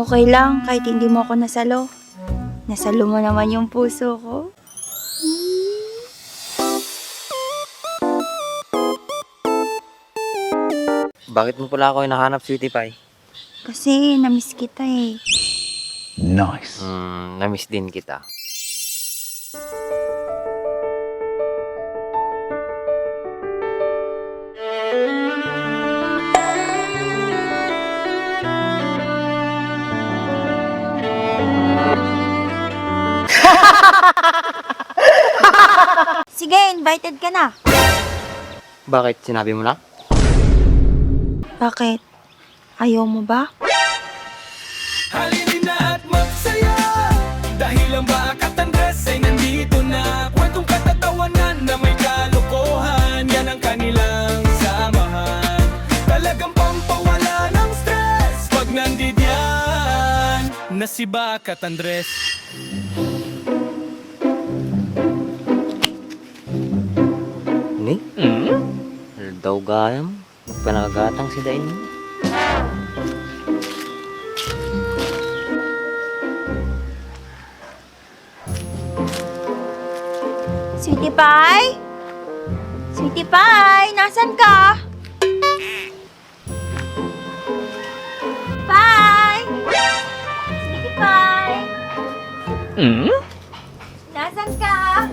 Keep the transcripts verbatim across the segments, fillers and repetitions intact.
Okay lang kahit hindi mo ako nasalo. Nasalo mo naman yung puso ko. Bakit mo pala ako hinahanap, sweetie pie? Kasi namiss kita eh. Nice. Hmm, namiss din kita. Sige, invited ka na. Bakit? Sinabi mo na? Bakit? Ayaw mo ba? Halina at magsaya, dahil ang Bakat Andres ay nandito na. Kwentong katatawanan na may kalokohan, yan ang kanilang samahan. Talagang pampawala ng stress pag nandidiyan na si Bakat Andres. Ni? Mm? Aldaw gayam. Magpanagatang si Dain. Sweetie Pie? Sweetie Pie, nasan ka? Pie! Sweetie Pie! Mm? Nasan ka?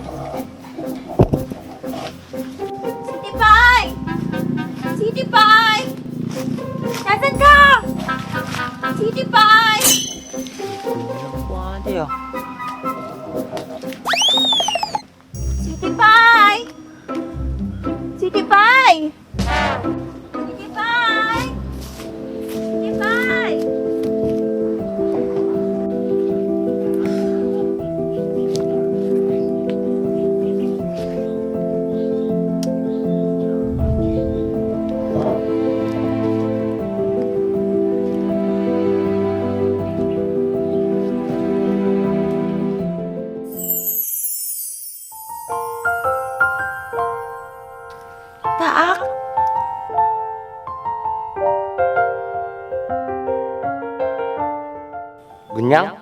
Sweetie Pie! Sweetie Pie! Nasan ka? Sweetie Pie! Kuwate, ah. Sweetie Pie! Sweetie Pie! Sweetie Pie! Sweetie Pie! Taak. Gunyang?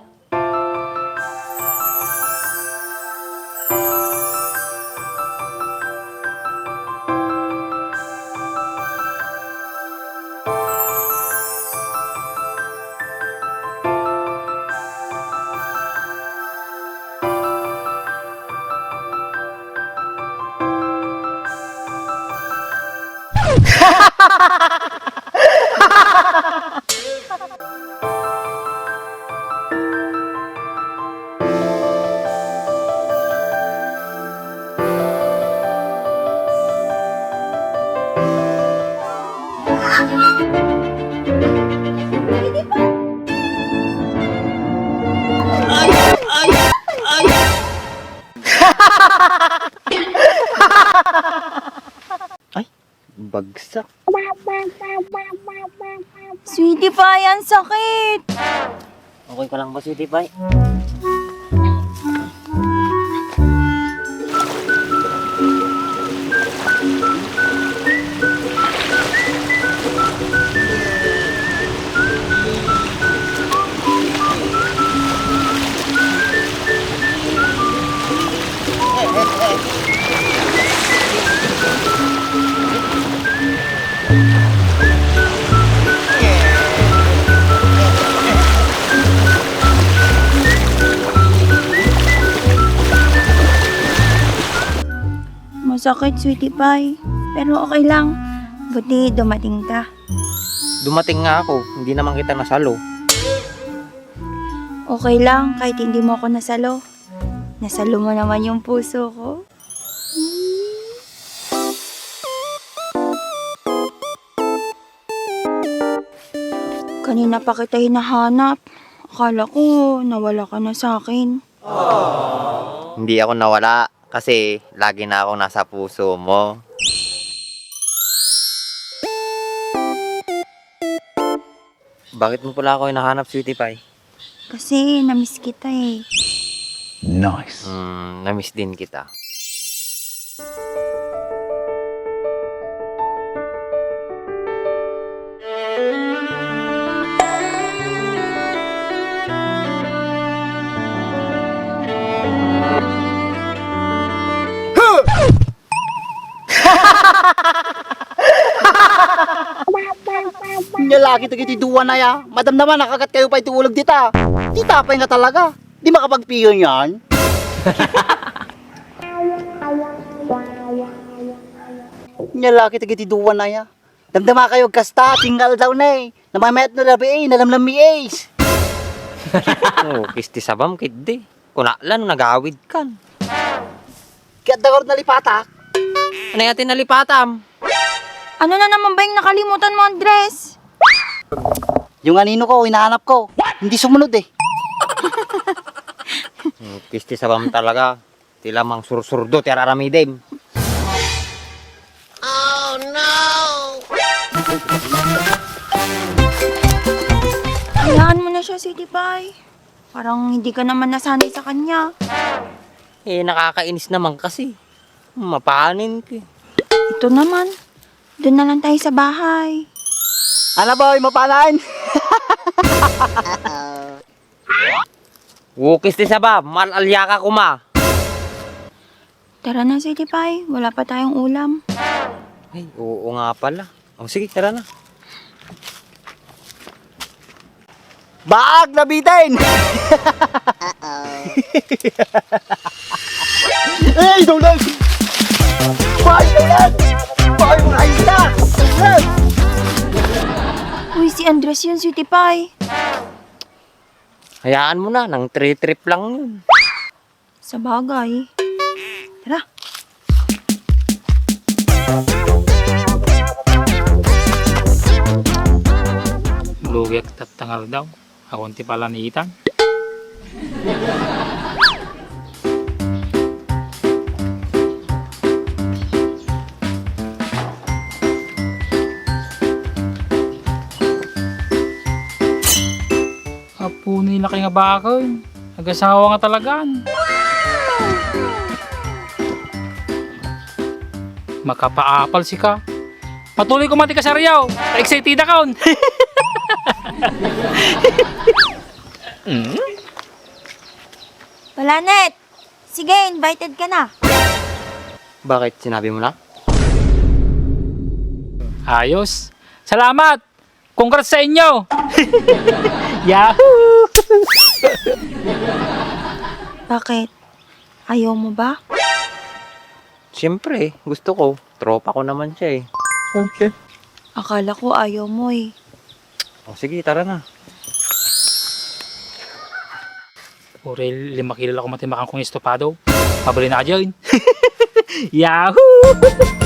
Ay, bagsak. Sweetie Pie, ang sakit! Okay ka lang ba, Sweetie Pie? Masakit, Sweetie Pie. Pero okay lang. Buti dumating ka. Dumating nga ako. Hindi naman kita nasalo. Okay lang, kahit hindi mo ako nasalo. Nasalo mo naman yung puso ko. Kanina pa kita hinahanap. Akala ko nawala ka na sa akin. Hindi ako nawala kasi lagi na akong nasa puso mo. Bakit mo pala ako hinahanap, Sweetie Pie? Kasi namiss kita eh. Nice. Hmm, namiss din kita. Kita iti duwa na ya. Madamdama, nakagat kayo pa iti ulag dita. Dita pay nga talaga. Di makapagpiyon yan. Nya la kita iti duwa na ya. Damdama kayo kasta, tingal daw na eh. Namamayat na labi eh, nalamlam mi eh. Oh, kisti sabam, kiddi. Kuna la no nagawid kan. Kaya dagar nalipatak. Ano yati nalipatam? Ano na naman ba yung nakalimutan mo, Andres? Yung anino ko, hinahanap ko. Hindi sumunod eh. Hmm, kisti sabam talaga. Ti lamang sursurdo ti araramidem. Hayaan mo na siya, Sweetie Pie. Parang hindi ka naman nasanay sa kanya. Eh, nakakainis naman kasi. Mapanin ka eh. Ito naman. Doon na lang tayo sa bahay. Ana boy, mapanan! Wukis ti saba, mal-alyaka kuma. Tara na, Sweetie Pie. Wala pa tayong ulam. Ay, oo nga pala. O sige, tara na. Baag nabitin! Ay, daulag! Ay, daulag! Ay, ay, na! Uy, si Andres yun, Sweetie Pie. Hayaan mo na, nang three trip lang yun. Sabagay. Tara. Lugi ak tattangal daw. Awan ti palanitan. Apo ni laki nga baken. Nagasawa nga talagan. Makapaapal sika. Patuloy ko mati kasaryaw. Excited akon. Mm? Planet! Sige, invited ka na. Bakit? Sinabi mo na? Ayos. Salamat! Congrats sa inyo! Yahoo! Bakit? Ayaw mo ba? Siyempre, gusto ko. Tropa ko naman siya eh. Okay. Akala ko ayaw mo eh. O sige, tara na. Uray lima kilo la koma ti makan kong estopado. Mabalin na ka dyan. Yahoo!